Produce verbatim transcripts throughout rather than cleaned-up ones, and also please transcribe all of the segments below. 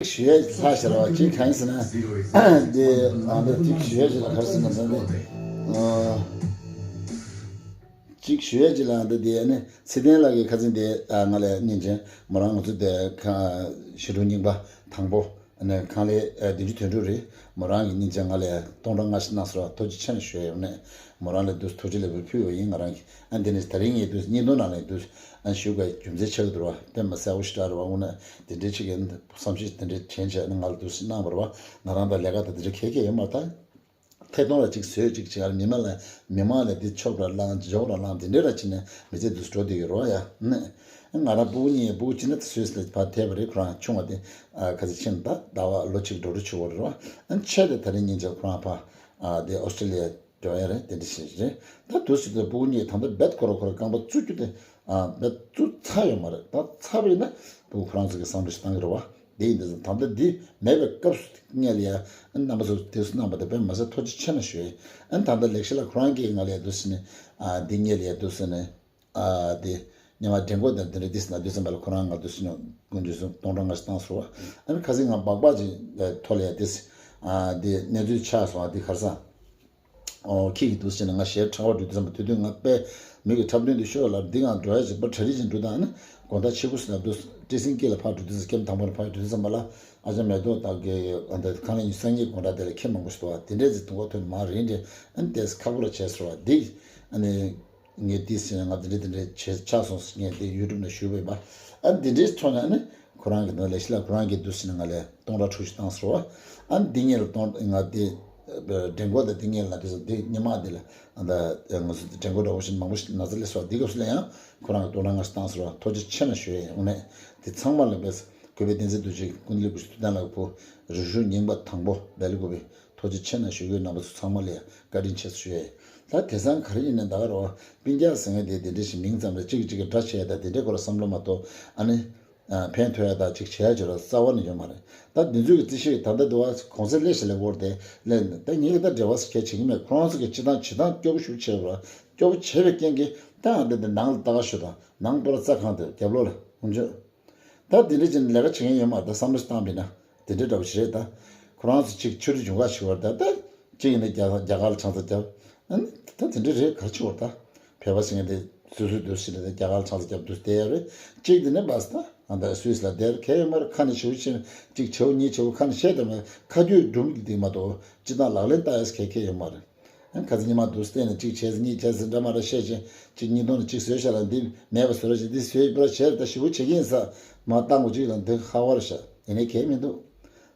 ཞུ་ཡས་ལྷག་ཤར་བ་ཅིག་གང་ཡིན་ཟེར་ན། འདི་ཨ་འདི་ཅིག་ཞུ་ཡས་ཅིག་ལ་ག་རེ་ཟེར་ན་ཟེར་ན། ཅིག་ཞུ་ཡས་ཅིག་ལ་འདི་འདི་ཨ་ནི་ཚེ་བརྟན་ལགས་ཀྱི་ཁ་སང་འདི་ང་ལ་སྙིང་རྗེ་མོ་རང་ང་ཚོ་འདི་ཞི་ཁྲོ་རྙིང་པ་དང་པོ་ཨ་ནི་ཁང་ལས་བདུན་ཅུ་དོན་དྲུག་རེད། མོ་རང་གི་སྙིང་རྗེ་ང་ལ་སྟོང་ཕྲག་ལྔ་བཞི་གནང་སོང་། ཐུགས་རྗེ་ཆེ་ན་ཞུ་ཡས་ཡོད་ནས་མོ་རང་ལ་འདུག་ཐུགས་རྗེ་ལེགས་འབུལ་ཕུལ་བ་ཡིན། ང་རང་གི་ཨ་འདི་ནི་ད་རིང་ངས་འདུག་སྙིང་དོན་ནང་ལ་འདུག་ཨ་ཞུ་དགོས་རྒྱུ་མཚན་ཆགས་ཀྱི་འདུག་བ། དཔེ་མ་སྲིད་དབུ་ཞེ་དྲག་རེད་བ། དངོས་གནས་དེ་འདྲའི་ཆེ་གི་བསམ་ཤེས་དེ་འདྲའི་དྲན་བྱས་ནས་ང་ལ་འདུག་སེ་གནང་བ་རེད་བ། ང་རང་དང་ལས་ཀ་དང་དེ་འདྲ་གལ་གལ་ཡོད་མ་རེད་ད། ཐད་གཏོང་ལ་ཅིག་བཟོས་ཅིག་བྱས་མི་མང་ལ་མི་མང་ལ་འདི་ཆོབ་ར་བླངས་འཇོག་ར་བླངས་དེ་འདྲའི་ར་ཅིག་ནས་མི་ཚེ་འདུག་སེ་འགྲོ་བསྡད་ཡོད་རེད་བ་ཡ། ནས་ང་རང་སྤུ་གུ་གཉིས་སྤུ་གུ་གཅིག་ན་སུད་སི་ལ་ཕར་ཐེབས་པ་རེད། ཁོ་རང་ཆུང་བ་དེ་ཨ་ཁ་ཚིག་ཕྱིན་ད་ཟླ་བ་ལོ་གཅིག་འགྲོ་འགྲོ་བྱེད་པ་རེད་བ། ཨ་ཆེ་དེ་ད་རིང་ཉིན་ཆ་ཁོ་རང་ཕ་ཨ་དེ་ཨོ་སི་ཀྲི་ལི་ཡ་འགྲོ་ཡ་རེད། དེ་འདྲ་ཞིག་རེད། ད་དུས་སུ་དེ་སྤུ་གུ་གཉིས་ད་ལྟ་རྦད་ཁོ་ར་ཁོ་ར་རྐང་པ་བཙུགས་རྒྱུ་དེ་ཨ་རྦད་བཙུགས་ཚར་ཡོད་མ་རེད། ད་ཚར་བ་ཡིན་ན་སྤུ་གུ་ཁོ་རང་ཚོ་གི་བསམ་བློ་ཞིག་བཏང་གི་རེད་བ། དེ་ཡིན་དུས་ད་ལྟ་འདི་མེད་པའི་སྐབས་སུ་སྔས་ལ་ཡ་རྣམ་པ་ཚོ་དེ་ཚོ་གནང་བ་དེ་དཔེ་མ་ཟད་ཐུགས་རྗེ་ཆེ་ན་ཞུ་ཡ་ཡིན། ཨ་ད་ལྟ་ལེགས་བཤད་ལགས་ཁོ་རང་གིས་ང་ལ་ཡ་འདུག་སེ་ནས་ཨ་འདི་སྔས་ལ་ཡ་འདུག་སེ་ནས་ཨ་དེ་ཉི་མ་འདྲེན་སྐོར་དང་དེ་འདྲ་དེ་ཟེར་ན་དུས་ཙམ་པ་ལ་ཁོ་རང་ང་འདུག་སེ་ནས་ཀུན་འདུས་སུ་སྟོང་ཕྲག་ལྔ་བཞི་བཏང་སོང་བ། ཨ་ནི་ཁ་སང་ང་སྦག་སྦག་ཅིག་ཐོག་ལ་ཡ་དེ་ཨ་དེ་གནས་ཚུལ་ཆགས་སོང་། ཨ་དེ་ཁར་སང་ཨོ་ཁྱི་ཡི་འདུག་ཟེར་ནས་ང་ཞལ་ཁྲ་བ་འགྲོ་དུས་ཙམ་པ་དུས་དུས་ང་དཔེ་མིག་གི་འཁྲབ་སྟོན་དུ་ཤོར་ལ་འདི་ང་འགྲོ་ཡ་ཅིག་པ་གྲ་རི་ཅིག་འགྲོ་དང་ནི་དགོང་དག་ཕྱི་གུ་སུ་ན་འདུག་ཏི་སིང་སྐད་ལ་ཕར་འགྲོ་དུས་ཙམ་སྐེམ་དང་པོ་ལ་ཕར་འགྲོ་དུས་ཙམ་པ་ལ་ཨ་ཅག་མེ་ཏོག་དག་གི་ཨ་འདི་ཁང་ལ་ཉི་སང་ཉིན་དགོང་དག་དེ་ལ་ཁྱི་མང་པོ་ཞིག་འདུག་བ། དེ་འདྲས་ཟིག་དུང་གོ་ཐོན་མ་རིང་འདྲས་ཨ་ནི་དེས་ཁག་པོ་ལ་བྱས་སོང་བ། འདི་ཨ་ནི་ངས་ཏི་སིང་ང་འདི་འདྲས་འདི་འདྲས་བྱས་ཆགས་སོང་ངས་འདི་ཡུ་ཊུབ་ནང་ཞུས་པ་ཡིན་པ། ཨ་ནི་འདི་འདྲས་ཐོན་ནས་ཨ་ནི། ཁོ་རང་གི་ནང་ལས་ཤི་ལ་ཁོ་རང་གི་འདུག་ཟེར་ནས་ང་ལས་སྟོང་ཕྲག་དྲུག་ཅུ་བཏང་ཟེར་བ། ཨ་ནི་འདི་ངེད་ལ་སྟོང་ང་དེ་འདྲེན་འགོ་དང་འདི་ངེད་ལ་དེ་ཚོ་འདི་ཉི་མ་འདི་ལ་ཨ་ད་ང་ཚོ་འདྲེན་འགོ་འདྲ་བོ་ཞིག་མང་པོ་ཞིག་ན་ཚ་སླེབས་སོང་། འདི་སྐབས་སུ་ལ་ཡང་ཁོ་རང་གི་སྟོང་ཕྲག་ལྔ་བཏང་ཟེར་བ། ཐུགས་རྗེ་ཆེ་ན་ཞུ་ཡས་ཡོང་ནས་དེ་ཚང་མ་ལ་བས་གུས་པས་བསྟན་འཛིན་རྡོ་རྗེ་ཀུན་ལེགས་སྐུ་ཞབས་ཐུབ་བསྟན་ལགས་ཕུ་རུ་ཞུ་རྙིང་པ་དང་པོ་བེ་ལི་གུ་པའི་ཐུགས་རྗེ་ཆེ་ན་ཞུ་གི་རྣམ་པ་ཚོ་ཚང་མ་ལ་ཡང་བཀའ་དྲིན་ཆེ་ཞུ་ཡས། ད་དེང་སང་ག་རེ་ཡིན་ནས་ད་ག་རོ་སྤུན་ཀྱག་ཟེར་མཁན་དེ་དེ་འདྲ་ཞིག་མིང་ཙམ་རེ་གཅིག་གིས་གཅིག་གི་དགྲ་བྱེད་ཡ་ད་དེ་འདྲའི་སྐོར་ལ་བསམ་བློ་མ་གཏོགས་ཨ་ནི། ཕན་ཐོགས་ཡ་ད་ཅིག་བྱེད་ཡ་བྱེད་རོགས་རྩ་བ་ནས་ཡོད་མ་རེད། ད་འདི་ཚོའི་རྩིས་ཤིག་ད་ལྟ་འདི་བ་གོང་ཚད་ལས་ཞིག་ལས་འོར་དེ་ལས་ད་ངེད་ཀྱི་ད་འབྲེལ་བ་ཟེར་གལ་བྱེད་ཀྱི་མེད། ཁོ་རང་ཚོ་གི་སྤྱི་བཏང་བྱེད་སྟངས་སྐྱོ་པོ་ཞིག་བྱས་པ་ར་སྐྱོ་པོ་བྱས་པའི་རྐྱེན་གྱིས་ད་ང་འདི་འདི་ནང་ལ་ལྟ་ག་ཞུ་དང་ནང་པོ་ར་རྩ་གང་དེ་རྒྱབ་ལོགས་ལ་ཧུམ་ཆོས་ད་འདི་འདྲ་ཅིག་ལས་ཀ་བྱེད་མཁན་ཡོད་མ་རེད། ད་བསམ་བློ་ཞིག་བཏང་པས་ན་འདི་འདྲ་འདྲ་བོ་ཞིག་རེད། ད་ཁོ་རང་ཚོ་ཅིག་ཆོས་རིག་འབྱུང་ཁ་ཞིག་བར་ད་ད། གཅིག་ཡིན་ན་རྒྱ་རྒྱ་གར་ལ་ཆང་ས་བརྒྱབ། ཨ་ནི་ད་དེ་འདྲ་རེད་ག་རེ་བྱེད་དགོས་ད། བོད་པ་ཟེར་མཁན་དེ་སོ་སོའི་འདུག་ཟེར་ནས་རྒྱ་གར་ལ་ཆང་ས་བརྒྱབ་འདུག་བསྡད་ཡོད་རེད། གཅིག་དེ་ནི་བས་ད་ཨ་ད་སུད་སི་ལ་བསྡད་གལ་ཡོད་མ་རེད། ཁ་ནས་ཞེ་པོ་ཅིག་གཅིག་བྱེའུ་གཉིས་བྱེའུ་ཁ་ནས་བཤད་དེ་མ་ཁ་རྒྱུད་སྒྲུང་གི་འདི་མ་གཏོགས་སྤྱི་བཏང་ལག་ལེན་བསྟར་ཡས་གལ་གལ་ཡོད་མ་རེད། ཨ་ཁ་ཚ་ཉི་མ་འདུག་བསྡད་ནས་གཅིག་བྱས་ཚེ་གཉིས་བྱས་ཚེ་འདྲ་མ་འདྲ་བཤད་ཅིང་གཅིག་གཉིས་སྟོང་ནས་གཅིག་བཟོས་ཤག་ལ་འདི་མེད་པ་བཟོ་ར་ཅིག་འདི་བཟོས་པ་བྱས་རེད། ད་ཞེ་པོ་བྱེད་ཀྱི་ཡིན་ས་མ་བཏང་དགོས་ཅིག་ལ་འདི་ཧ་བར་ཤག་ཡིན་ནའི་གལ་མི་འདུག་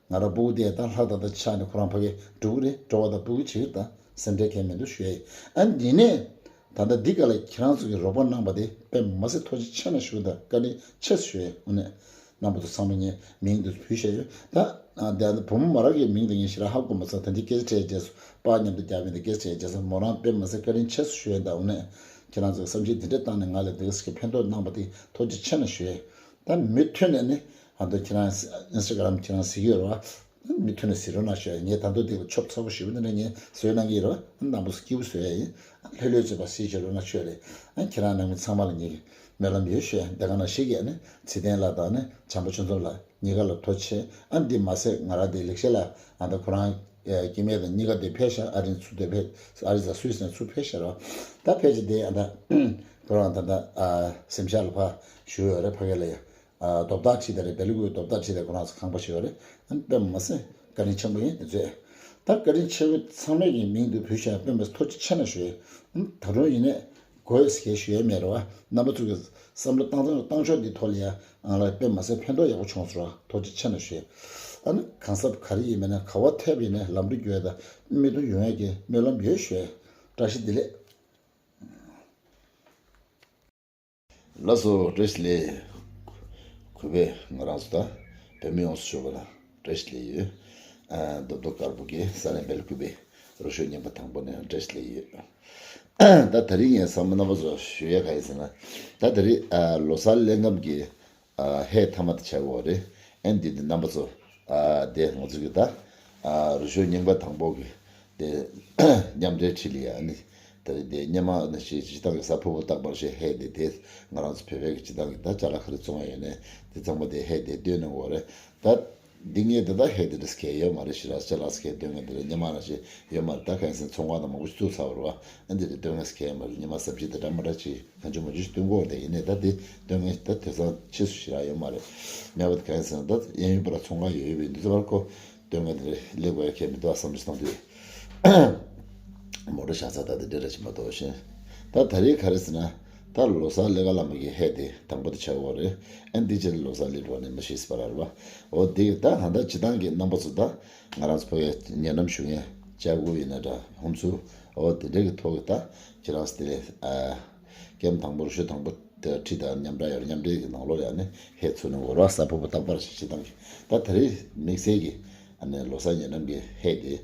ང་རང་སྤུ་གུ་དེ་ད་ལྷ་དང་ད་ཕྱག་ནས་ཁོ་རང་ཕ་གི་འགྲོ་གི་རེད། འགྲོ་བ་དང་སྤུ་གུ་བྱེད་ཀྱི་ད་སེམས་ཁྲལ་གང་མི་འདུག་ཞུ་ཡ་ཡིན། ཨ་འདི་ནས་ད་ལྟ་འདི་ག་ལ་ཁྱེད་རང་ཚོ་གི་རོགས་པ་གནང་བ་དེ་དཔེ་མ་སྲིད་ཐུགས་རྗེ་ཆེ་ན་ཞུ་ད་བཀའ་དྲིན་ཆེ་ཞུ་ཡ་ཡིན། དངོས་གནས་རྣམ་པ་ཚོ་ཚང་མ་ངས་མིང་དུ་བུད་བཞག་ཡོད། ད་ཨ་འདི་ཨ་བུ་མོ་མ་རག་གི་མིང་དུ་ངས་ཞེ་དྲག་ཧ་གོ་མ་སོང་། ད་འདི་སྐད་ཆ་དྲིས་རྗེས་སུ་པ་མཉམ་དུ་རྒྱག་མི་འདུག་སྐད་ཆ་དྲིས་རྗེས་སུ་མོ་རང་དཔེ་མ་སྲིད་བཀའ་དྲིན་ཆེ་ཞུ་ཡ་ཡིན། ད་དངོས་གནས་ཁྱེད་རང་ཚོ་གི་བསམ་ཤེས་འདི་འདྲ་བཏང་ནས་ང་ལ་འདི་ག་ཟིག་གི་ཕན་ཐོགས་གནང་བ་དེ་ཐུགས་རྗེ་ཆེ་ན་ཞུ་ཡ་ཡིན། ད་མུ་མཐུད་ནས་ནི་ཨ་མདོ་ཁྱེད་རང་ཨིན་སི་ཊ་གྷ་རམ་ཁྱེད་རང་གཟིགས་ཀྱི་ཡོད་རེད་བ། མུ་མཐུད་ནས་གཟིགས་རོགས་གནང་ཞུ་ཡ། ངས་ད་དུང་དེ་ལ་ཆོབ་ཚ་པོ་ཞེ་པོ་འདི་འདྲ་ངས་བཟོས་གནང་གི་ཡོད་རེད་བ། རྣམ་པ་ཚོ་སྐྱིད་པོ་བཟོ་ཡ་ཡིན། ལྷོད་ལྷོད་བྱས་པ་གཟིགས་བྱས་རོགས་གནང་ཞུ་ཡ་རེད། ཁྱེད་རང་ནང་མི་ཚང་མ་ལ་ངས་སྨོན་ལམ་ཡོད་ཞུ་ཡ། དེ་ག་ནང་བཞིན་གྱི་ཨ་ནི་ཚེ་བརྟན་ལགས་དང་ནི་བྱམས་པ་ཆོས་འཛོམས་ལགས་གཉིས་ཀ་ལ་ཐུགས་རྗེ་ཆེ། ཨ་འདི་མ་ཟད་ང་རང་དེ་ལེགས་བཤད་ལགས་ཨ་ད་ཁོ་རང་སྐྱེ་དམན་དང་གཉིས་ཀ་དེ་ཕེབས་ཤག་ཨ་རིང་ཚུར་དེ་ཕེབས་ཨ་རི་ས་སུད་སི་ནས་ཚུར་ཕེབས་ཤག་རོགས། ད་ཕེབས་ཀྱི་དེ་ཨ་ད་ཁོ་རང་ད་ད་སེམས་ཤག་ལ་ཕ་ཞུ་ཡོད་རེད། ཕ་གི་ལ་ཡ། རྡོབ་རྟགས་བྲིས་དེ་རེད། བེ་ལི་ཀུའི་རྡོབ་རྟགས་བྲིས་དེ་ཁོ་རང་ཚོ་ཁང་པ་ཞིག་ཡོད་རེད། ཨ་ནི་དཔེ་མ་སྲིད་བཀའ་དྲིན་ཆེན་པོ་ཡིན་དེ་ཚོས། ད་བཀའ་དྲིན་ཆེ་བོ་ཚང་མས་ཀྱི་མིང་དུ་བུད་བཞག་དཔེ་མ་སྲིད་ཐུགས་རྗེ་ཆེ་ན་ཞུ་ཡས། ཨ་ནི་ད་རུང་ཡིན་ནས་དགོས་ཟེར་ཞུ་ཡས་མེད་རེད་བ། རྣམ་པ་ཚོ་གི་བསམ་བློ་བཏང་སྟངས་བཏང་ཕྱོགས་འདི་ཐོག་ལ་ཡ་ང་ལ་དཔེ་མ་སྲིད་ཕན་ཐོགས་ཡག་པོ་བྱུང་སོང་ར། ཐུགས་རྗེ་ཆེ་ན་ཞུ་ཡས། ཨ་ནི་གང་ཟབ་ག་རེ་ཡིན་མིན་ན་ག་བ་ཐེབས་ཡིན་ནས་ལམ་འགྲོ་རྒྱུ་ཡས་དང་མི་དུ་ཡོང་ཡས་ཀྱི་སྨོན་ལམ་ཡོད་ཞུ་ཡས། བཀྲ་ཤིས་བདེ་ལེགས། ལགས་སོ་བཀྲ་ཤིས་བདེ་ལེགས། གུས་པས་ང་རང་ཚོ་ད་བོད་མི་ཡོངས་སུ་ཞུ་བ་ལ་བཀྲ་ཤིས་བདེ་ལེགས་ཡོད། ཨ་རྡོ་རྡོ་དཀར་པོ་གི་ས་གནས་བེལ་ཀུ་པེ་རུ་ཤོད་རྙིང་པ་དང་པོ་ནས་བཀྲ་ཤིས་བདེ་ལེགས་ཡོད། ད་ད་རིང་ངས་བསམ་བློ་རྣམ་པ་ཚོ་ཞུ་ཡས་ག་ཡིན་ཟེར་ན། ད་ད་རིང་ཨ་ལོ་གསར་གླེང་སྐབས་ཀྱི་ཨ་ཧེ་ཐ་མ་དེ་བྱ་དགོས་རེད། ཨེ་འདི་འདི་རྣམ་པ་ཚོ་ཨ་དེ་ང་ཚོ་གི་ད་ཨ་རུ་ཤོད་རྙིང་པ་དང་པོ་གི་དེ་མཉམ་འབྲེལ་ཁྲིད་ལ་ཡ་ཨ་ནི་ད་རེས་དེ་སྙེ་མ་ནི་ཞེས་སྤྱི་བཏང་གི་ས་ཕུ་བོ་རྟག་པར་ཞེས་ཧེ་དེ་དེ་ང་རང་ཚོ་བོད་པའི་གི་སྤྱི་བཏང་གི་ད་ཅ་ལག་ག་རེ་བཙོང་ཡ་ཡོད་ནས་དེ་ཚང་མ་དེ་ཧེ་དེ་སྟོན་གནང་དགོས་རེད། ད་ འདི་ངས་འདི་དག་ཧེ་དེ་འདྲ་སྐད་ཡོད་མ་རེད། ཞེ་དྲག་ཅ་ལག་སྐད་སྟོན་མཁན་དེ་འདྲ་སྔོན་མ་ནང་བཞིན་ཡོད་མ་རེད། ད་ཁ་སང་ཚོང་ཁང་དང་མང་པོ་ཞིག་བཙུགས་ཚར་བ་རེད་བ། ཨ་འདི་འདྲ་སྟོན་མཁན་སྐད་ཡོད་མ་རེད། སྔོན་མ་ཟབ་ཅིག་དེ་འདྲ་མ་འདྲ་ཅིག་གང་བྱུང་མང་བྱུང་ཞིག་སྟོན་གྱི་ཡོད་རེད་དེ། ཡིན་ནའི་ད་འདི་སྟོན་མཁན་ད་དེང་སང་ཕྱིས་སུ་ཞེ་དྲག་ཡོད་མ་རེད། སྔོན་མ་ད་ཁ་སང་ད་གཡས་གཡོན་པ་ལ་ཚོང་ཁང་ཡོད་ཡོད་པའི་འདི་ཚོ་བར་ཁོ་སྟོན་མཁན་དེ་འདྲ་སླེབས་དགོས་ཡ་ཁྱད་མི་འདུག་ཨ་བསམ་བློ་ཞིག་བཏང་དུས། མོ་ཊ་བཞག་ས་ད་དེ་འདྲ་རེད་ཅེས་མ་གཏོགས་གཞན། ད་ད་རེས་ག་རེ་ཟེར་ན། ད་ལོ་གསར་ལས་ཀ་ལ་མ་གི་ཧེ་དེ་དང་པོ་དེ་ཆགས་ཡོད་རེད། ཨ་འདི་ཕྱིར་ལོ་གསར་སླེབས་འགྲོ་ནས་མ་ཤེས་པ་ར་རེད་བ། འོ་དེ་ད་ཧ་ད་སྤྱི་བཏང་གི་རྣམ་པ་ཚོ་ད་ང་རང་ཚོ་ཕ་གིར་ཉེ་འགྲམ་བཞུགས་མཁན་ཅ་དགུ་ཡིན་ན་འདྲ་ཧུན་སུར། འོ་དེ་འདྲ་གི་ཐོག་གི་ད་ཁྱེད་རང་ཚོ་དེ་ལས་ཨ་ཀེམ་དང་པོ་རུ་ཤོ་དང་པོ་ཁྲིད་དང་མཉམ་འབྲེལ་ཡོད་རེད། མཉམ་འབྲེལ་གི་ནང་ལོགས་ལ་ཡང་ནི་ཧེ་ཚུགས་ནས་འགོར་བ་གསར་ཕུར་བུ་རྟག་པར་ཞིག་སྤྱི་བཏང་གི་ད་ད་རེས་དམིགས་བསལ་གྱི་ཨ་ནི་ལོ་གསར་ཉེ་འགྲམ་གི་ཧེ་དེ་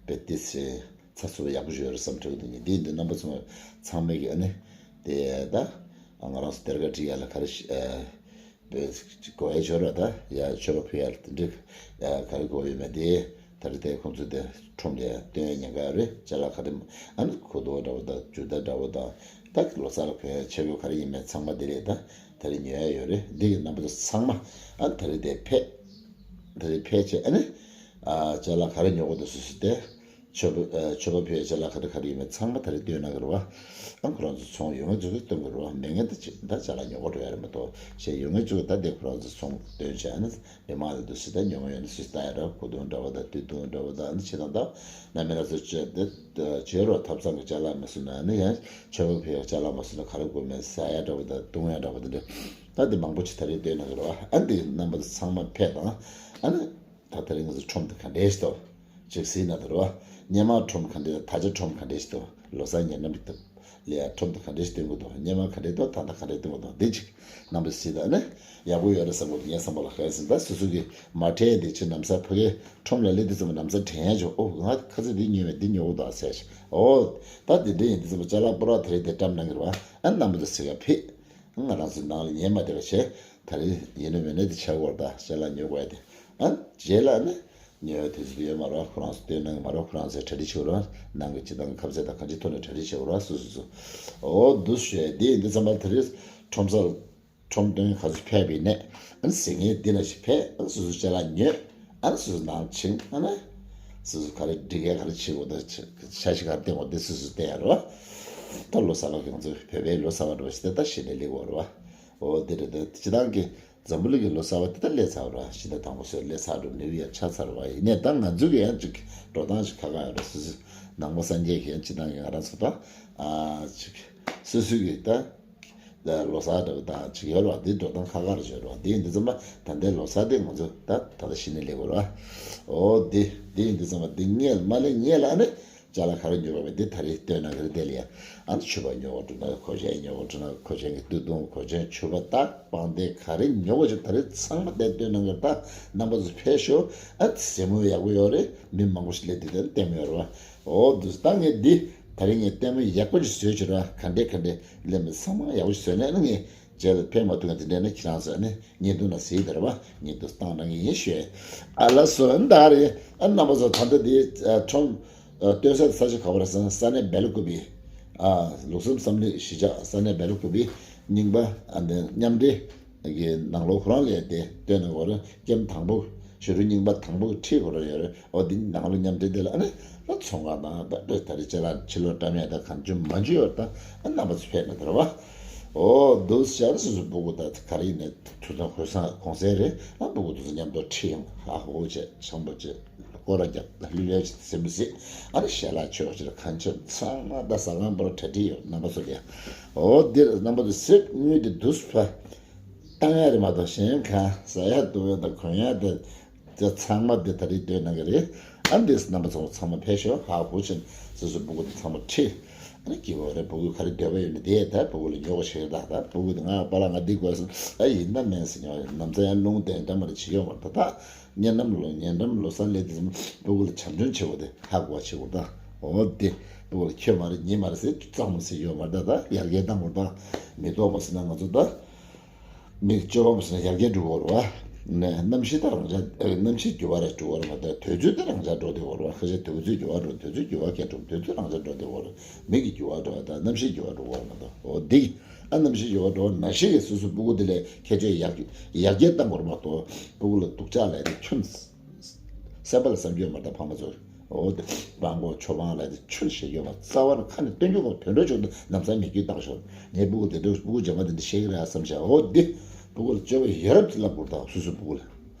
བེད་དེ་ཚེ། ཚ་སུ་ཡག་པོ་ཞིག་ཡོད་རེད་བསམ་དྲན་གྱི་འདུག་ངས་འདི་འདི་རྣམ་པ་ཚོ་ཚང་མས་ཀྱི་ཨ་ནི་དེ་ད་ང་རང་ཚོ་སྡེར་ཁ་སྒྲིག་ཡ་ལ་ག་རེ་ཞིག་དགོས་ཡ་ཡོད་རེད། ད་ཡ་མཆོད་པ་ཕུལ་ཡ་ལ་དེ་འདྲ་ག་རེ་དགོས་ཡོད་མེད་དེ་ད་རེས་དེ་ཁོང་ཚོ་དེ་ཁྲོམ་ལ་སྟོན་ཡ་ཉེན་ཁ་ཡོད་རེད། ཅ་ལག་ག་རེ་ཨ་ནི་གོས་ཐུང་འདྲ་བོ་དང་ཇུ་ཏ་འདྲ་བོ་དང་ད་ལོ་གསར་ལ་གོན་ཡ་ཆས་གོས་ག་རེ་ཡིན་མེད་ཚང་མ་དེ་ལས་ད་ད་རེས་ཉོ་ཡ་ཡོད་རེད། འདི་གི་རྣམ་པ་ཚོ་ཚང་མ་ཨ་ནི་ད་རེས་དེ་ཕེབས། ད་རེས་ཕལ་ཆེར་ཨ་ནི། ཨ་ཅ་ལག་ག་རེ་ཉོ་དགོས་འདུག་སུ་སུ་དེ། མཆོད་པ་ཨ་མཆོད་པ་ཕུལ་ཡ་ཅ་ལག་ག་རེ་ག་རེ་ཡོད་མེད་ཚང་མ་ད་རེས་སྟོན་གནང་གི་རེད་བ། ཨ་ཁོ་རང་ཚོ་ཚོང་ཡོད་མཁན་ཚོ་གིས་སྟོན་གི་རེད་བ། མེད་མཁན་ད་ཅི་ད་ཅ་ལག་ཉོ་དགོས་འགྲོ་ཡ་རེད་མ་གཏོགས། ཞེས་ཡོད་མཁན་ཚོ་གིས་ད་དེ་ཁོ་རང་ཚོ་ཚོང་སྟོན་བྱས་ཨ་ནི་མི་མང་ལ་འདུག་སུ་ད་ཉོ་མཁན་ཡོད་ན་སུ་སུ་ལྟ་ཡ་འདྲ། གོས་ཐུང་འདྲ་བོ་དང་དུས་ཐུང་འདྲ་བོ་དང་ཨ་ནི་ཕྱི་ནང་ད་ན་མི་ལ་ཚོ་བཅོས་ཏེ་བྱེད་རོགས་ཐབ་ཚང་གི་ཅ་ལག་མ་བཟོས་ན་ཨ་ནི་ཡང་མཆོད་པ་ཕུལ་ཡ་ཅ་ལག་མ་བཟོས་ན་ག་རེ་དགོས་མེད་ཟ་ཡ་འདྲ་བོ་དང་བཏུང་ཡ་འདྲ་བོ་དེ་འདྲ། ད་དེ་མང་པོ་ཅིག་ད་རེས་སྟོན་གནང་གི་རེད་བ། ཨ་འདི་རྣམ་པ་ཚོ་ཚང་མ་ཕེབས་དང་། ཨ་ནི། ད་ད་རེས་ང་ཚོ་ཁྲོམ་དེ་ག་འདྲས་ཤིག་འདུག་ཅིག་གཟིགས་ན་དེ་རེད་བ། སྔོན་མ་ཁྲོམ་ག་འདྲས་ད་ཆ་ཁྲོམ་ག་འདྲས་ཤིག་འདུག་ལོ་གསར་ཉེ་འགྲམ་དེ་ལ་ཡ་ཁྲོམ་དེ་ག་འདྲས་ཤིག་སྟོན་གི་འདུག་སྔོན་མ་ག་འདྲས་འདུག་ད་ལྟ་ག་འདྲས་སྟོན་གི་འདུག་འདི་ཅིག་རྣམ་པ་གཟིགས་དང་ནི་ཡག་པོ་ཡོད་རེད་བསམ་གི་འདུག་ངས་བསམ་པ་ལ་ག་རེ་ཟེར་ན་ད་སོ་སོ་གི་མ་དྲན་དེ་ཅིག་ནམ་སང་ཕ་གིའི་ཁྲོམ་ལ་སླེབས་དུས་ཙམ་པ་ནམ་སང་དྲན་ཡ་ཅིག་ཨོ་ང་ཁ་ཚ་འདི་ཉོས་བས་འདི་ཉོ་གི་འདུག་ཟེར་ཞིག་ཨོ་ད་དེ་འདྲས་ཡིན་དུས་ཙམ་པ་ཅ་ལག་སྤུ་རག་དེ་རིགས་དེ་བཀྲམ་གནང་གི་རེད་བ། ཨ་རྣམ་པ་ཚོ་གཟིགས་ག་ཕེབས། ང་རང་ཚོའི་ནང་ལ་ཉན་མ་བསྡད་པ་བྱས། ད་རེས་ཡིན་ནམ་མིན་ནམ་དེ་ཆགས་ཡོད་རེད། ད་ཞལ་ལག་ཉོ་དགོས་ཡ་དེ། ཨ་རྗེས་ལ་ནི་ཉོ་ཡ་དུས་ཚོད་ཡོད་མ་རེད། ཁོ་རང་ཚོ་སྟོན་གནང་གི་མ་རེད། ཁོ་རང་ཚོས་གྲ་སྒྲིག་བྱེད་དགོས་རེད། ནང་གི་སྤྱི་བཏང་གི་ཁ་ཟས་དང་གང་ཅིའི་ཐོག་ནས་གྲ་སྒྲིག་བྱེད་དགོས་རེད། སོ་སོ་སོ། འོ་འདུག་ཞུ་ཡ་དེ་ཡིན་དུས་ཙམ་པ་དེ་རེས་ཁྲོམ་སར་ཁྲོམ་སྟོན་ག་ཚོད་ཕེབས་པ་ཡིན་ནའི་ཨ་ནི་ཟིང་ངེ་འདི་ན་ཞིག་ཕེབས། ཨ་ནི་སོ་སོ་ཅ་ལག་ཉོས། ཨ་ནི་སོ་སོ་ནང་ཕྱིན། ཨ་ནི་སོ་སོ་ག་རེ་སྒྲིག་ཡ་ག་རེ་བྱེད་དགོས་ད་ཆ་ཤས་ག་རེ་བསྟན་དགོས་དེ་སོ་སོ་བསྟན་ཡ་རེད་བ། ད་ལོ་གསར་པ་གི་ང་ཚོ་བོད་པའི་ལོ་གསར་པ་འགྲོ་བ་ཞིག་ད་ད་གཞི་ནས་སླེབས་ཡོད་རེད་བ། འོ་དེ་རེད། ད་སྤྱི་བཏང་གི་འཛམ་བུ་གླིང་གི་ལོ་གསར་པ་དེ་ད་སླེབས་ཚར་བ་རེད། ཕྱི་ཟླ་དང་པོ་ཚོ་སླེབས་ཚར་འགྲོ། ནིའུ་ཡར་ཆགས་ཚར་བ་ཡིན་ནའི་ད་ང་ཚོ་གི་ཡང་ཅིག་འགྲོ་སྟངས་ཤིག་ཁག་ཁག་ཡོད་རེད། སོ་སོ་ནང་པ་སངས་རྒྱས་ཀྱི་ཡང་སྤྱི་བཏང་གི་ང་རང་ཚོ་ད་ཨ་ཅིག་སོ་སོ་གི་ད་ལོ་གསར་འདྲ་བོ་དང་ཅིག་ཡོད་རེད་བ། དེ་འགྲོ་སྟངས་ཁག་ཁག་རེ་ཡོད་རེད་བ། དེ་ཡིན་དུས་ཙམ་པ་ད་ལྟའི་ལོ་གསར་དེ་ང་ཚོ་ད་ད་ལྟ་གཞི་ནས་སླེབས་དགོས་རེད་བ། འོ་དེ་དེ་ཡིན་དུས་ཙམ་པ་དེ་སྔས་ལ་མ་སླེབས་སྔས་ལ་ཨ་ནི་ཅ་ལག་ག་རེ་ཉོ་དགོས་པས་དེ་ད་རེས་སྟོན་གནང་གི་རེད། དེ་ལ་ཡ་ཨ་ནི་མཆོད་པ་ཉོ་དགོས་འགྲོ་ན། གོས་ཆེན་ཉོ་དགོས་འགྲོ་ན། གོས་ཆེན་གྱི་སྟོད་ཐུང་། གོས་ཆེན། ཕྱུ་པ། རྟ། པང་གདན། ག་རེ་ཉོ་དགོས་ཅིག་ད་རེས་ཚང་མ་དེ་སྟོན་གནང་གི་རེད། ད་རྣམ་པ་ཚོ་ཕེབས་ཤོག་ཨ་ནི་གཟིགས་མོ་ཡག་པོ་ཡོད་རེད། མི་མང་པོ་ཞིག་སླེབས་དུས་དེ་ལྟད་མོ་ཡོད་རེད་བ། འོ་འདུག་ད་ངས་འདི་ད་རེས་ངས་ལྟད་མོ་ཡག་པོ་ཞིག་བཟོས་བྱས་ར། ག་འདྲས་ག་འདྲས་སླེབས་མི་ཚང་མ་ཡག་པོ་ཞིག་བཟོས་ནས་ཨ་ནི་ངས་རྗེས་ལ་ཕེབས་མ་ཐུབ་མཁན་དེ་འདྲས་ན་ཁྱེད་རང་ཚོ་ཨ་ནི་བརྙན་ཐུང་ནང་གཟིགས་དེ་རེད་བ། བརྙན་ཐུང་བཏང་གནང་གི་ཡིན་ཞུ། ཨ་ལགས་སོ། ཨ་ནི་ད་རེས་ཨ་རྣམ་པ་ཚོ་ད་ལྟ་འདི་ཨ་ཁྲོམ་ཨ་སྟོན་ས་དེ་ས་ཆ་ག་པར་ཟེར་ན་ས་གནས་སྦེལ་ཀོབ་པི། ཨ་ལུགས་བསམ་བསམ་གླིང་གཞིས་ཆགས་ས་གནས་སྦེལ་ཀོབ་པི་རྙིང་པ་ཨ་འདི་མཉམ་འབྲེལ་གི་ནང་ལོགས་ཁོ་རང་ལས་དེ་སྟོན་གནང་གི་ཡོད་རེད། ཀེམ་དང་པོ་ཞོ་རུ་རྙིང་པ་དང་པོ་གི་ཁྲིད་དགོས་རེད་ཡོད་རེད། འོ་འདི་ནང་ལོགས་མཉམ་འབྲེལ་དེ་ལ་ཨ་ནི་ད་ཚོང་ཁང་དང་ད་ད་ད་རེས་ཅ་ལག་ཕྱི་ལོགས་བཀྲམ་ཡ་ད་གང་བྱུང་མང་བྱུང་ཡོད་རེད། ད་ཨ་རྣམ་པ་ཚོ་ཕེབས་ན་དེ་རེད་བ། འོ་འདུག་ཤར་སོ་སོ་སྤུ་གུ་ད་ག་རེ་ཡིན་ནའི་ཐུགས་སྣང་ཁོས་སང་གོང་གསལ་རེད། ཨ་སྤུ་གུ་དེ་ཚོ་མཉམ་དུ་ཁྲིད་ཡོང་ཧ་ཧོ་བྱས་ཆང་པ་བྱས་སྐོར་ར་རྒྱབ་ལྷུ་ལྷུ་བྱས་ཟིན་པ་ཟིན། ཨ་ནི་ཞལ་ལག་མཆོད་བྱས་ཁང་ཆེན་ཚང་མ་ད་ཟ་ཁང་པོ་ར་གྲ་སྒྲིག་ཡོད། རྣམ་པ་ཚོ་ལ་ཡ་འོ་འདིར་རྣམ་པ་ཚོ་གཟིགས་དངུལ་དེ་འདུག་སེ་ཕར་བཏང་ཡ་རེད་མ་གཏོགས་གཞན་གང་ཟ་ཡ་འཐུང་ཡ་དང་གོན་ཡ་དེ། དེ་ཚང་མ་དེ་ད་རེས་སྟོན་གནང་གི་རེད། ཨ་འདིས་རྣམ་པ་ཚོ་ཚང་མ་ཕེབས་ཤོག་ཧ་གོ་ཕྱིན། སོ་སོའི་སྤུ་གུ་དེ་ཚང་མ་ཁྲིད། ཨ་ནི་སྐྱིད་པོ་རེད། སྤུ་གུ་ག་རེ་འདོད་པ་ཡོད་ན་དེ་ད་སྤུ་གུ་ལ་ཉོ་དགོས་ཤེས་རེད། ད་ད་སྤུ་གུ་དེ་ང་པཱ་ལགས་ང་འདི་དགོས་ཟེར་ཨ་ཡིན་ན་མིན་ཟེར་ཉོ་ཡ་ནམ་ཚ་ཡང་རླུང་བསྟན་འདྲ་མ་རེད་བྱེད་ཡོད་མ་རེད། ད་ད་ཉེ་འགྲམ་ལོ་ཉེ་འགྲམ་ལོ་གསར་སླེབས་དུས་སྤུ་གུ་ལ་བྱམས་སྐྱོང་བྱེད་དགོས་དེ་ཧ་གོ་བ་བྱེད་དགོས། ད་འོ་དེ་སྤུ་གུ་ལ་ཁྱོད་མ་རེད་ཉིན་མ་རེད་ཟེར་གཙང་མ་ཟེར་ཡོད་མ་རེད། ད་ད་ཡར་རྒྱས་བཏང་དགོས། ད་མི་ཐོག་མ་ཟེར་ན་ང་ཚོ་ད། མིག་སྤྱོད་པ་མ་ཟིན་ན་ཡར་རྒྱས་འགྲོ་གི་རེད་བ། ནས་གནམ་གཤིས་ད་རང་འཇགས་ཨེ་གནམ་གཤིས་འགྱུར་བ་རེ་འགྲོ་གི་རེད་མ་གཏོགས་དུས་ཚོད་ད་རང་འཇགས་འགྲོ་བསྡད་ཡོད་རེད་བ། ཁ་ཤས་དུས་ཚོད་འགྱུར་བ་འགྲོ་དུས་ཚོད་འགྱུར་བ་གས་འགྲོ་དུས་ཚོད་རང་འཇགས་འགྲོ་བསྡད་ཡོད་རེད། མིག་གི་འགྱུར་བ་འགྲོ་བ་དང་གནམ་གཤིས་འགྱུར་བ་འགྲོ་གི་རེད་མ་གཏོགས་འོ་འདི་ཨ་གནམ་གཤིས་འགྱུར་བ་འགྲོ་བ་ནང་བཞིན་གྱི་སོ་སོའི་སྤུ་གུ་དེ་ལ་ཁྱད་ཆོས་ཡར་ཡར་རྒྱས་བཏང་དགོས་རེད་མ་གཏོགས་སྤུ་གུ་ལ་སྡུག་ཅག་ལས་དེ་ཁྱོན་ སེམས་པ་ལ་བསམ་རྒྱུ་མ་རེད་ད་ཕ་མ་ཚོ། འོ་དེ་སྤྲང་པོ་ཆོས་སྤང་ལབ་དེ་ཆོས་བཤད་རྒྱུ་མ་རྩ་བ་ནས་ཁ་ནས་སྟོན་རྒྱུ་གོ་དོན་འགྲོ་ཆོག་ཏུ་ལམ་སང་མི་སྐྱིད་བཏང་ཞོར་ངས་སྤུ་གུ་དེ་འདྲ་སྤུ་གུ་རྒྱ་མ་དེ་འདྲ་བཤད་ཀྱི་རེད་ཨ་བསམ་བྱ། འོ་དེ་སྤུ་གུ་ལ་སྤྱོད་པ་ཡ་རབས་ཀྱི་བསླབ་དགོས་ད་སོ་སོའི་སྤུ་གུ་ལ།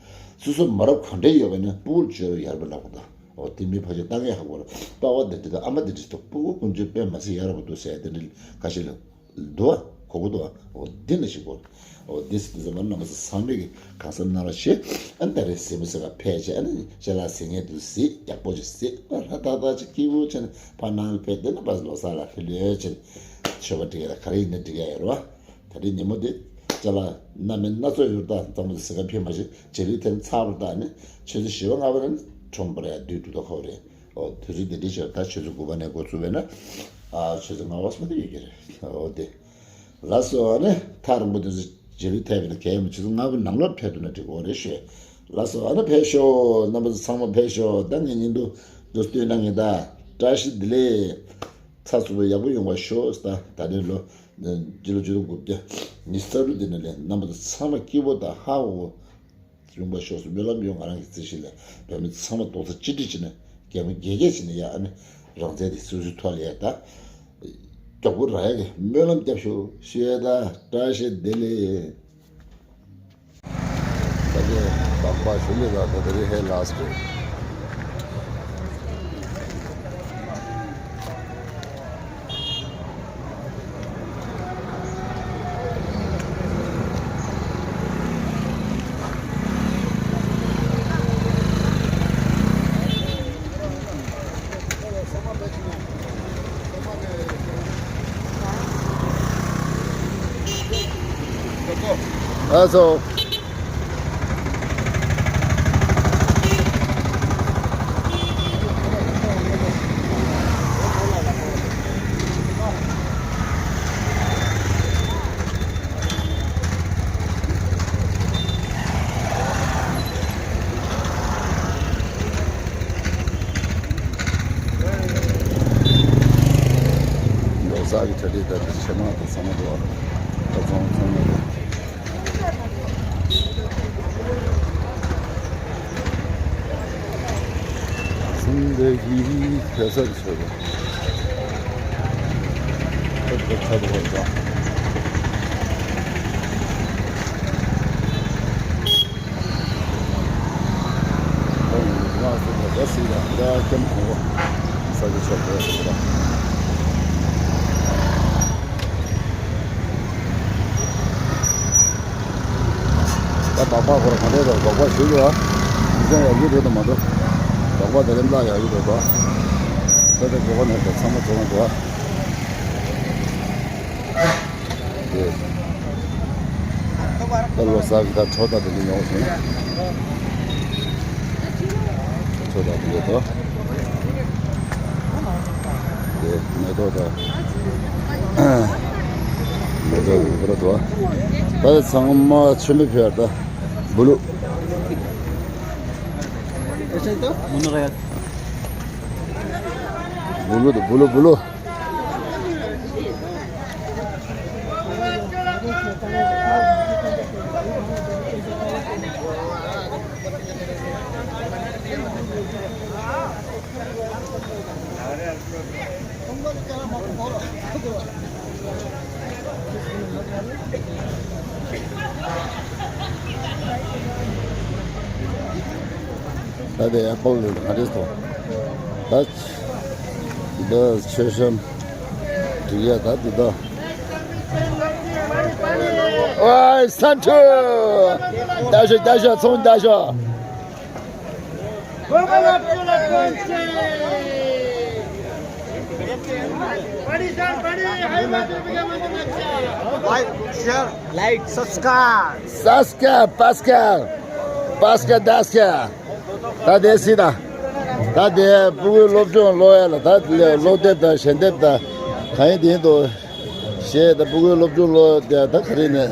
སོ་སོ་མ་རབས་ག་འདྲ་ཡོད་པ་ན་སྤུ་གུར་བཅོས་ཡར་པ་ལབ་དགོས་ད། འོ་དེ་མི་ཕལ་ཆེར་ལྟ་མཁན་ཧ་གོ་ར། པ་ཕ་དེ་འདྲ་དང་ཨ་མ་དེ་འདྲ་དང་སྤུ་གུ་ཀུན་སྤྱོད་དཔེ་མ་སྲིད་ཡག་པོ་འདུག་ཟེར་དེ་འདྲ་ཁ་ཤས་ལ་འདུག་ཨ་གོ་གི་འདུག་ཨ། འོ་འདི་འདྲ་ཞིག་གོ། འོ་འདི་སྲིད་དུ་ཟེར་བ་རྣམ་པ་ཚོ་ཚང་མས་ཀྱི་གང་བསམ་གནང་རོགས་ཞེས་ཨ་ནི་ད་རེས་གཟིགས་མོ་གཟིགས་ག་ཕེབས་བྱས་ཨ་ནི་ཅ་ལག་གཟིགས་མཁན་དུ་གཟིགས་ཡག་པོ་ཅིག་གཟིགས་ཨ་ཧ་ཏག་ཏག་ཅིག་སྐྱིད་པོ་བྱས་ནས་ཕར་ནང་ལ་ཕེབས་དེ་ནས་ཕར་ལོ་གསར་ལ་ལྷོད་ལྷོད་བྱས་ནས་མཆོད་པ་སྒྲིག་ཡ་ལ་ག་རེ་ཡིན་ན་སྒྲིག་ཡ་ཡོད་རེད་བ། ད་རེས་ཉིན་མོ་འདི་ཅ་ལག་སྣ་མིན་སྣ་ཚོགས་ཡོད་ད་གཙང་མ་དེ་གཟིགས་ག་ཕེབས་མ་ཤེས་རྗེས་ལུས་དེ་ཚར་བ་ད་ནི་ཆུ་ཚོད་བཞི་པ་ལྔ་པ་ནས་ཁྲོམ་པར་ཡ་བསྡུས་འགྲོ་ད་ཁོ་རེད། ཨོ་དུས་ཚོད་འདི་འདྲ་ཞིག་ད་ཆུ་ཚོད་དགུ་པ་ནས་འགོ་ཚུགས་པས་ན་ཨ་ཆུ་ཚོད་ལྔ་པ་སོང་དུ་ཡོད་ཀྱི་རེད། ཨོ་དེ་ལགས་སོ་ཨ་ནི་ཐག་རིང་པོ་དུས་ཚོད་རྗེས་ལུས་ཐེབས་པས་ན་གལ་ཡིན་པ་ཆུ་ཚོད་ལྔ་པའི་ནང་ལོགས་ཕེབས་ཐུབ་ན་འགྲིག་གི་རེད་ཤོད། ལགས་སོ་ཨ་ནི་ཕེབས་ཤོག་རྣམ་པ་ཚོ་ཚང་མ་ཕེབས་ཤོག་ད་ངས་ཉིན་དུ་འདུག་སྟོན་གནང་ངེས་ད། བཀྲ་ཤིས་བདེ་ལེགས། ཚགས་ཚུད་པོ་ཡག་པོ་ཡོང་བ་ཤོག་ད་ད་རེས་ལོ། སྤྱི་ལོ་ཆིག་སྟོང་དགུ་བརྒྱ་ཉི་ཤུ་རྩ་དྲུག་འདི་ནས་ལས་རྣམ་པ་ཚོ་ཚང་མ་སྐྱིད་པོ་དང་ཧ་འོ་ཡོང་བ་ཤོག་སྨོན་ལམ་ཡོད། ང་རང་གི་རྩིས་གཞི་ལས་བོད་མི་ཚང་མ་རྡོག་རྩ་གཅིག་སྒྲིལ་བྱས་ནས་རྒྱལ་མོ་རྒྱལ་རྒྱལ་བྱས་ནས་ཡ་ཨ་ནི་རང་བཙན་དེ་སོ་སོའི་ཐོག་ལ་ཡ་ད་མགྱོགས་པོ་རག་ཡ་གི་སྨོན་ལམ་རྒྱབ་ཤོག་ཞུ་ཡ་ད། བཀྲ་ཤིས་བདེ་ལེགས། ད་ལྟའི་སྦག་སྦག་ཞུ་ལི་ལ་ད་ད་རེས་ཧེ་ལ་སི་ཊི། ཨ་ཚོ། ལོ་གསར་གྱི་གྲ་སྒྲིག་ད་ལྟ་ཆེ་མ་དང་ཚང་མ་འགྲོ་བ་ད་ཚང་མ་ཚང་མ་རེད། སུམ་དེ་གི་ཕེ་སར་ཆོད་པ་ད་ད་ཚ་དུ་བར་ད། ད་སྦག་སྦག་ཁོ་ར་ག་འདྲས་རེད། སྦག་སྦག་ཞུ་གི་བ། མི་ཚང་ཡག་གི་རེད་དམ་མ་གཏོགས། སྦག་སྦག་དེ་རིང་བརླག་ཡག་གི་རེད་དོ། ད་ལྟ་དགོས་པ་ནས་ད་ཚང་མ་བྱུང་བ་འདུག་བ། དེ། ད་ལོ་གསར་གྱི་ད་ཁྲོ་ད་དེ་འདྲ་ཉོ་བ་བྱུང་། ཁྲོ་ད་དེ་འདྲ་དོ། དེ་མེ་ཏོག་ད། མེ་ཏོག་དེ་འདྲ་དོ། ད་ཚང་མ་ཆེན་པོ་ཕེབས་ད། བུ་ལུ། བུ་ལུ་དང་བུ་ལུ་བུ་ལུ། ད་དེ་ཨ་པལ་ལ་ང་རེ་སོ། ད་འདི་མཆོད་བཤམས་སྒྲིག་ཡ་ད་འདི་ད། ཨོའི་ས་འཐུ། རྒྱ་ཤོག་རྒྱ་ཤོག་ཚོང་རྒྱ་ཤོག Like, share, like, subscribe. Subscribe, pascal, pascal, dascal. ད་དེ་སྲིད་ད། ད་དེ་སྤུ་གུའི་སློབ་སྦྱོང་ཀློག་ཡ་ལ་ད་སློབ་དེབ་དང་ཞལ་འདེབས་དང་གང་ཡིན་དེ་ཡིན་དོ། ཞེས་ད་སྤུ་གུའི་སློབ་སྦྱོང་ཀློག་དེ་ད་ག་རེ་ནས་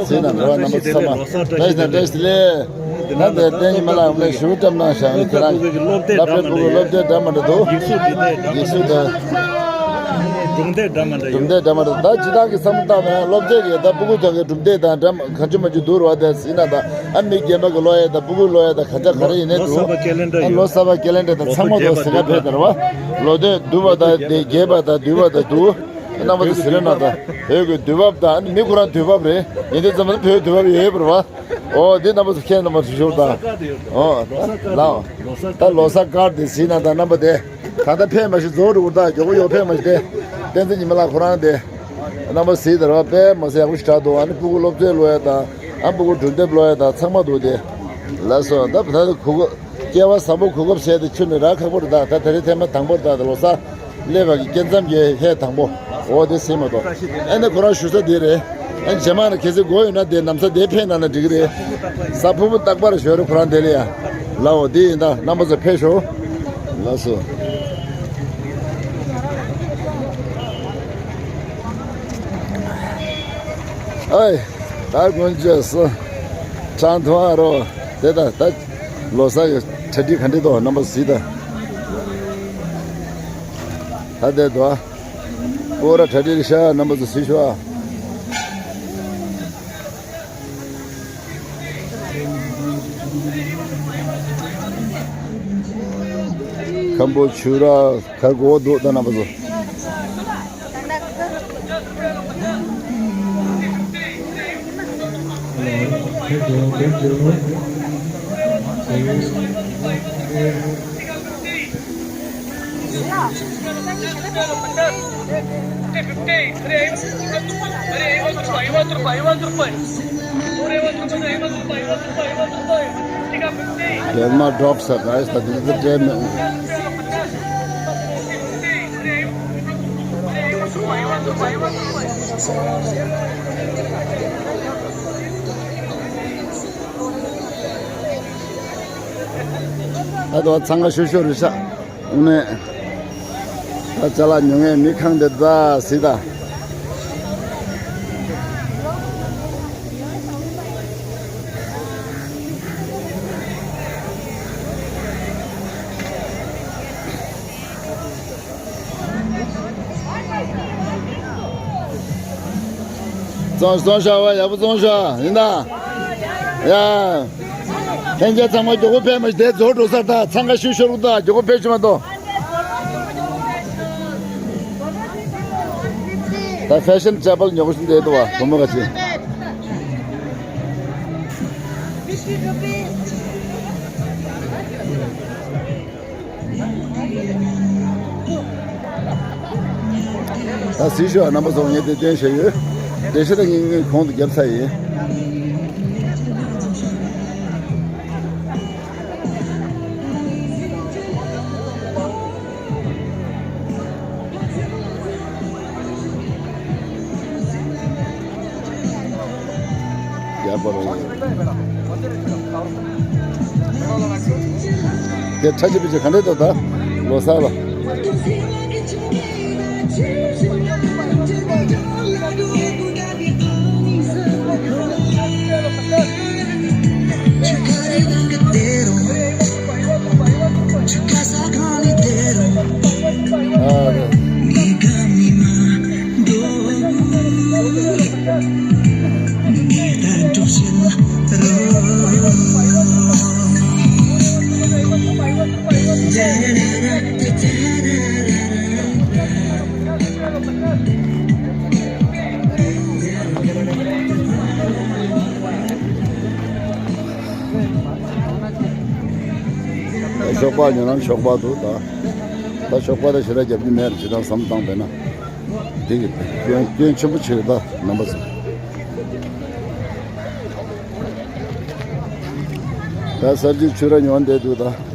ཟིན་ན་འགྲོ་བ་རྣམ་པ་ཚང་མ་བཀྲ་ཤིས་བདེ་ལེགས། ད་དེ་བསྟན་ཉི་མ་ལགས་ལ་ཞུ་བཀྲམ་གནང་བཞག་ཁྱེད་རང་སློབ་དེབ་སྤུ་གུའི་སློབ་དེབ་འདྲ་མི་འདྲ་འདུག་ཡིག་གཟུགས་འདི་ནས་ཡིག་གཟུགས་ད། གྲུབ་འབྲས་འདྲ་མི་འདྲ་ཡོད། གྲུབ་འབྲས་འདྲ་མི་འདྲ། ད་ཇི་ལྟར་གྱི་བསམ་བློ་བཏང་ན་སློབ་ཚན་གྱི་ད་སྤུ་གུ་ཚང་གི་གྲུབ་འབྲས་དང་འདྲ་མ་གང་བྱུང་མང་བྱུང་བསྡུར་བ་དེ་ཟིན་ན། ད་ཨ་མི་རྒན་པ་གི་ཀློག་ཡས་དང་སྤུ་གུ་ཀློག་ཡས་དང་ག་འདྲ་ག་རེ་ཡིན་ནའི་འདུག་ལོ་གསར་པ་ཁས་ལེན་འདྲ་ཡོད། ལོ་གསར་པ་ཁས་ལེན་འདྲ་དང་ཚང་མ་དུ་ཟིན་ན་ཕེབས་དར་བ། ལོ་དུས་བསྡུ་བ་དང་དེ་རྒྱས་པ་དང་བསྡུས་པ་དང་འདུག་རྣམ་པ་ཚོ་ཟིན་ན་ད་བོད་ཀྱི་དུས་བབ་དང་ཨ་ནི་མི་ཁོ་རང་དུས་བབ་རེད། ཡིན་དུས་ཙམ་ན་བོད་དུས་བབ་ཡོད་པར་བ། ཨོ་འདི་རྣམ་པ་ཚོ་ཁྱེད་རྣམ་པ་ཚོ་ཞུ་དང་། ཨོ་ལའོ། ད་ལོ་གསར་སྐར་དེ་ཟིན་ན་ད་རྣམ་པ་དེ། ད་ལྟ་ཕེབས་མ་ཤི་རྫོགས་འགྲོ་གི་རེད། ད་མགྱོགས་པོ་ཡོང་ཕེབས་མ་ཤི་དེ། བསྟན་འཛིན་ཉི་མ་ལགས་ཁོ་རང་དེ། རྣམ་པ་གཟིགས་དང་རོགས། དཔེ་མ་ཟད་ཡག་པོ་ཞིག་དྲག་འདུག་ཨ་ནི་སྤུ་གུ་སློབ་ཚན་ཀློག་ཡས་དང་ཨ་སྤུ་གུ་སྒྲུང་དེབ་ཀློག་ཡས་དང་ཚང་མ་འདུག་དེ། ལགས་སོ། ད་ད་ལྟ་གོ་སྐབས་སྐལ་བ་བཟང་པོ་གོ་སྐབས་ཟད་དེ་ཁྱོན་ནས་རག་ཁག་པོ་རེད། ད་ད་དེ་རིང་ཐེངས་མ་དང་པོ་རེད། ད་ལོ་གསར་སླེབས་པ་གི་སྐྱེ་མཚམས་ཀྱི་ལྷས་དང་པོ། འོ་དེ་ཟིན་མ་གཏོགས་ཨ་ནི་ཁོ་རང་བཞུགས་ས་དེ་རེད། ཨ་ནི་རྗེས་མ་ན་གལ་སྲིད་དགོས་ཡོད་ན་དེ་ན་བཟའ་དེ་ཕེབས་གནང་ན་འགྲིག་གི་རེད། བཟའ་ཕུར་བུ་རྟག་པར་ཞོར་ཁོ་རང་དེ་ལ་ཡ། ལའོ་དེ་ཡིན་ད་རྣམ་པ་ཚོ་ཕེབས་ཤོག་ལགས་སོ། ཨའི། ད་དཀོན་མཆོག་གསུམ། ཁྲང་ཐུང་ཨ་རོ། དེ་ད་ད་ལོ་གསར་གྱི་གྲ་སྒྲིག་ག་འདྲ་འདུག་རྣམ་པ་གཟིགས་དང་། ད་དེ་འདུག་ཨ། སྤོ་ར་གྲ་སྒྲིག་ཤག་རྣམ་པ་ཚོ་གཟིགས་ཤོག་ཨ། ཁམ་བུ་ཆུ་ར་གར་གོ་འདུག་ད་རྣམ་པ་ཚོ། Grandma drops her, guys, but this is the time. ཨ་དོ་ཚང་ག་ཤུ་ཤུ་རེད་ཤག་དངོས་གནས། ད་ཅ་ལག་ཉོ་མཁན་མི་ཁང་དེ་ད་སྲིད་ད། བཙོང་བཙོང་ཤག་བ་ཡག་པོ་བཙོང་ཤག་ཡིན་ད། ཡ། ལྷན་རྒྱས་ཚང་མ་མགྱོགས་པོ་ཕེབས་མ་ཤི་དེ་རྫོགས་འགྲོ་ས་ད་འཚང་ཁ་ཤུ་ཤོར་གི་འདུག་མགྱོགས་པོ་ཕེབས་ཤི་མ་གཏོགས། ད་ཧྥེ་ཤན་ཅ་པལ་ཉོ་གི་ཤི་འདྲེ་འདུག་བ་བུ་མོ་ག་ཅི། ད་གཟིགས་ཤོག་རྣམ་པ་ཚོ། ངས་དེ་སྟོན་བྱས་ཡོད། དེ་ཤི་ད་ངས་ངས་གོང་དུ་བརྒྱབ་ཚར་ཡིན། རྒྱ་པར། དེ་ཁྲ་ཆེ་པི་ཆེ་ག་འདྲས་འདུག་ད་ལོ་གསར་ལ། ཞོགས་པ་ཉོ་ན་ཞོགས་པ་འདུག་ད། ད་ཞོགས་པ་ད་ཞེ་དྲག་རྒྱབ་ཀྱི་མེད་རེད། ཇི་ལྟར་བསམ་བཏང་བས་ན། འདི་གི་སྐྱོན་སྐྱོན་ཆེན་པོ་ཆེ་རེད་ད་རྣམ་པ་ཚོ། ད་གསར་འགྱུར་ཆུ་ར་ཉོ་བསྡད་འདུག་ད།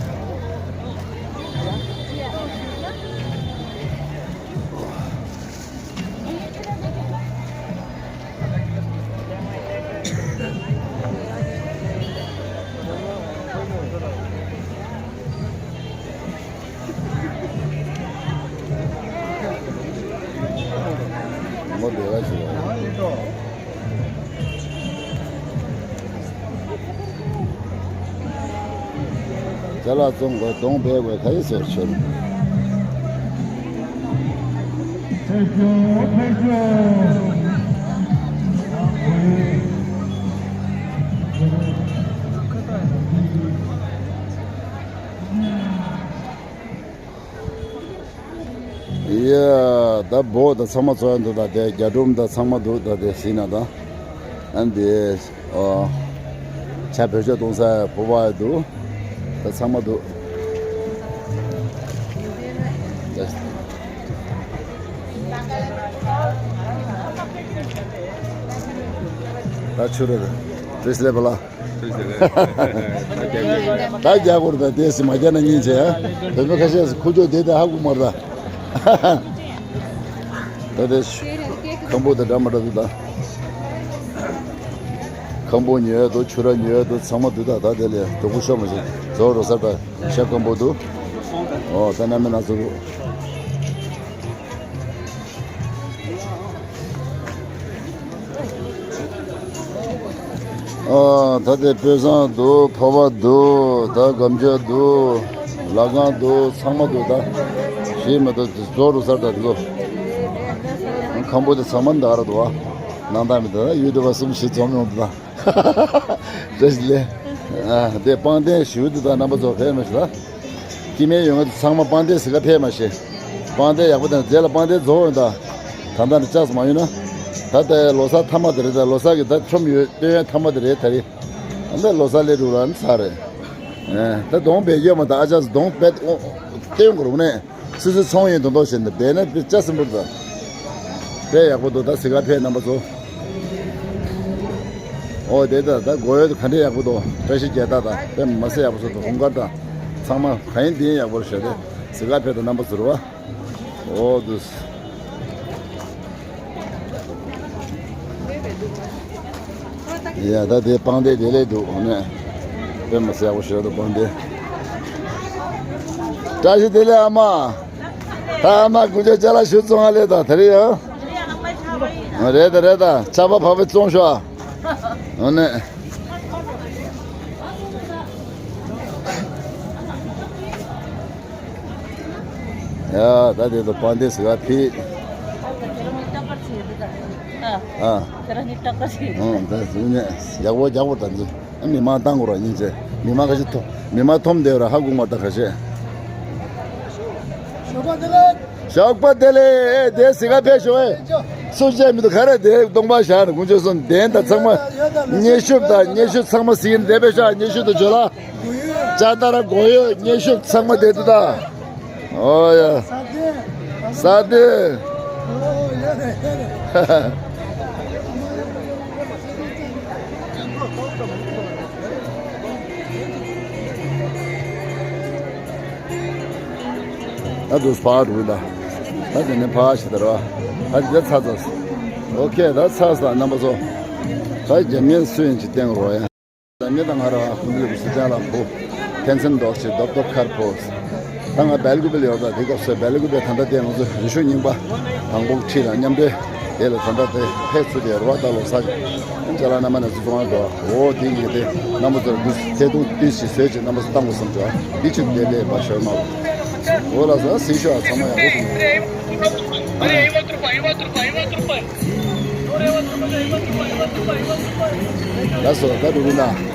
ཅ་ལག་བཙོང་དགོས་གདོང་སྦས་དགོས་ག་ཡི་ཟེར་ཆོད། ཡ། ད་བོད་ད་ཚང་མ་ཚོ་ཡང་འདུག་ད་དེ་རྒྱ་སྒྲོམ་ད་ཚང་མ་འདུག་ད་དེ་ཟིན་ན་ད། ཨ་འདི་ཨོ། ཆ་བོད་ཆ་གཏོང་ས་བོད་པ་འདུག་ད་ཚང་མ་འདུག་ད་ཆུ་རེད། བཀྲ་ཤིས་བདེ་ལེགས་པ་ལགས། ད་རྒྱ་གོར་ད་དེ་སི་མ་རྒྱ་ན་ཉིན་བྱས་ཡ། བོད་མི་ཁ་ཤས་སི་ཁུ་ཅོ་དེ་ད་ཧ་གོ་མར་ད། ད་དེ་ཁམ་བུ་ད་འདྲ་མ་འདྲ་འདུག་ད། ཁམ་བུ་ཉོས་འདུག་ཆུ་ར་ཉོས་འདུག་ཚང་མ་འདུག་ད། ད་དེ་ལས་དོ་ཁུ་ཤོ་མ་ཞིག་ཛོ་རོ་ས་ད་ཤ་ཁམ་བུ་འདུག་ཨོ་ད་ན་མེ་ན་ཚོ་འདུག་ཨ། ད་དེ་དཔེ་བཟང་འདུག་ཕོ་བ་འདུག་ད་སྒམ་ཆ་འདུག་ལ་ཁང་འདུག་ཚང་མ་འདུག་ད་ཞེས་མ་གཏོགས་དེ་ཛོ་རུ་སར་ད་དེ་ཚོ་ཁམ་བུ་དེ་ཚང་མ་འདག་ར་འདུག་ཨ། ནང་ད་མི་འདུག་ད་ཡུ་ཊུབ་པ་གསུམ་བཞི་འཛོམས་ཡོང་འདུག་ད། རེད་ལེ། ཨ། དེ་པང་གདན་ཞུ་འདུག་ད་རྣམ་པ་ཚོ་ཕེབས་མ་ཞུ་ད། སྐྱེ་དམན་ཡོང་ང་ཚང་མ་པང་གདན་ཟི་ག་ཕེབས་མ་ཤེས། པང་གདན་ཡག་པོ་དང་རྗེས་ལ་པང་གདན་རྫོགས་ཡོང་ད། ད་ལྟ་ནས་ཅག་མ་ཡོང་ན། ད་ལྟ་ལོ་གསར་མཐའ་མ་དེ་རེད་ད། ལོ་གསར་གྱི་ད་ཁྲོམ་ཡོད་སྟོན་ཡོད་མཐའ་མ་དེ་རེད་ད་རེད། ཨ་ད་ལོ་གསར་ལས་རུ་ལ་ནི་ཚར་རེད། ཨེ། ད་གདོང་བེད་སྐྱོན་མ་ད་ཨ་ཅག་གདོང་བེད་སྟོན་དགོས་རུང་ནས། སུ་སུ་ཚོང་ཡོད་དོན་དོ་བྱས་ནས་བེད་ན་དཔེ་ལྕགས་སྲིན་པོ་དང་། དཔེ་ཡག་པོ་འདུག་ད་ཟི་ག་ཕེབས་རྣམ་པ་ཚོ། ཨོ་དེ་ད་ད་གོ་ཡོད་ག་འདྲས་ཡག་པོ་འདུག་བཀྲ་ཤིས་རྒྱལ་དར་དང་དཔེ་མ་སྲིད་ཡག་པོ་བཟོ་འདུག་ཧུང་གར་དང་ཚང་མ་ག་ཡིན་དེ་ཡིན་ཡག་པོ་རེད་ཤག་དེ་ཟི་ག་ཕེབས་དང་རྣམ་པ་ཚོ་རུ་བ། ཨོ་དུས། ཡ་ད་དེ་པང་གདན་དེ་ལས་འདུག་ནས། དཔེ་མ་སྲིད་ཡག་པོ་ཞིག་འདུག་པང་གདན། བཀྲ་ཤིས་བདེ་ལེགས་ཨ་མ། ད་ཨ་མ་དགུ་བརྒྱ་ཅ་ལག་ཞུ་བཙོང་ཨ་ལས་ད་དེ་རིང་ཡང་། རེད་ད་རེད་ད་ཆར་པ་བབས་པའི་བཙོང་ཤོག་ཨ། འོ་ནས། ཡ་ད་དེ་ཚོ་པང་གདན་ཟི་ག་ཕེབས། ཨ། ཨ། ཨ་ད་ཟི་ནས་ཡག་པོ་རྒྱག་པོ་ད་འདི། ཨ་མི་མང་བཏང་དགོས་ར་ཡིན་ཚེ། མི་མང་ཁ་ཤས་ཐོ་མི་མང་ཐོམ་བསྡད་ར་ཧ་གོ་མ་ད་ཁ་ཤས། ཞོགས་པ་བདེ་ལེགས། ཞོགས་པ་བདེ་ལེགས། ཨེ་དེ་ཟི་ག་ཕེབས་ཤོག་ཨེ། སུ་བྱས་མི་འདུག་ག་རེ་དེ་སྟོང་པ་བཞག་ནས་དགུན་ཆོས་སོང་གདན་དང་ཚང་མ། སྙན་ཞུ་དང་སྙན་ཞུ་ཚང་མ་ཟིན་བསྡད་པའི་ཤག་སྙན་ཞུ་དང་བརྗོད་ལ། ལྕགས་དར་གོ་ཡོད་སྙན་ཞུ་ཚང་མ་བསྡད་འདུག་ད། ཨོ་ཡ། ས་དེ། ད་དུ་ཕར་འགྲོ་ད། ད་དེ་ནས་ཕར་ཞིག་ད་ར། ད་དེ་ཚར་ཚར། ཨོ་ཁེ་ད་ཚར་ཚར་རྣམ་པ་ཚོ། ད་རྒྱ་མིན་སུ་ཡིན་གྱི་བསྟན་རོགས་ཡ། ད་ངེད་དང་ང་ར་ཁུངས་ལུགས་སུ་ཅན་ལ་ཕུ། ཕན་ཚུན་འདོགས་ཆེ་རྡོབ་རྡོབ་ཁར་ཕོ། ད་ང་སྦེལ་ཀུ་པེ་ལ་ཡོད་ད་དེ་སྐབས་སུ་སྦེལ་ཀུ་པེ་ད་ལྟ་དེ་ང་ཚོ་རི་ཤོ་རྙིང་པ་དང་པོ་ཁྲིད་ལ་མཉམ་འབྲེལ་དེ་ལ་ད་ལྟ་དེ་ཕེབས་ཚུལ་དེ་རུ་བ་ད་ལོ་ས་ཅ་ལག་རྣམ་པ་ནས་སུ་བཙོང་བ་འགྲོ་འོ་དེ་ཡིན་དེ་རྣམ་པ་ཚོར་འདུ་ཚེ་ཐུང་ཏི་ཞིག་བཟོས་ཅིག་རྣམ་པ་ཚོ་བཏང་དགོས་བསམ་བྱུང་འདི་ཆུ་དེ་ལས་པ་ཤོར་མ་ལ་འོ་ལ་ས་སི་ཤོ་ཚང་མ་ཡག་པོ་སོང་། ལ་སོ་ད་འགྲོ་གི་ན།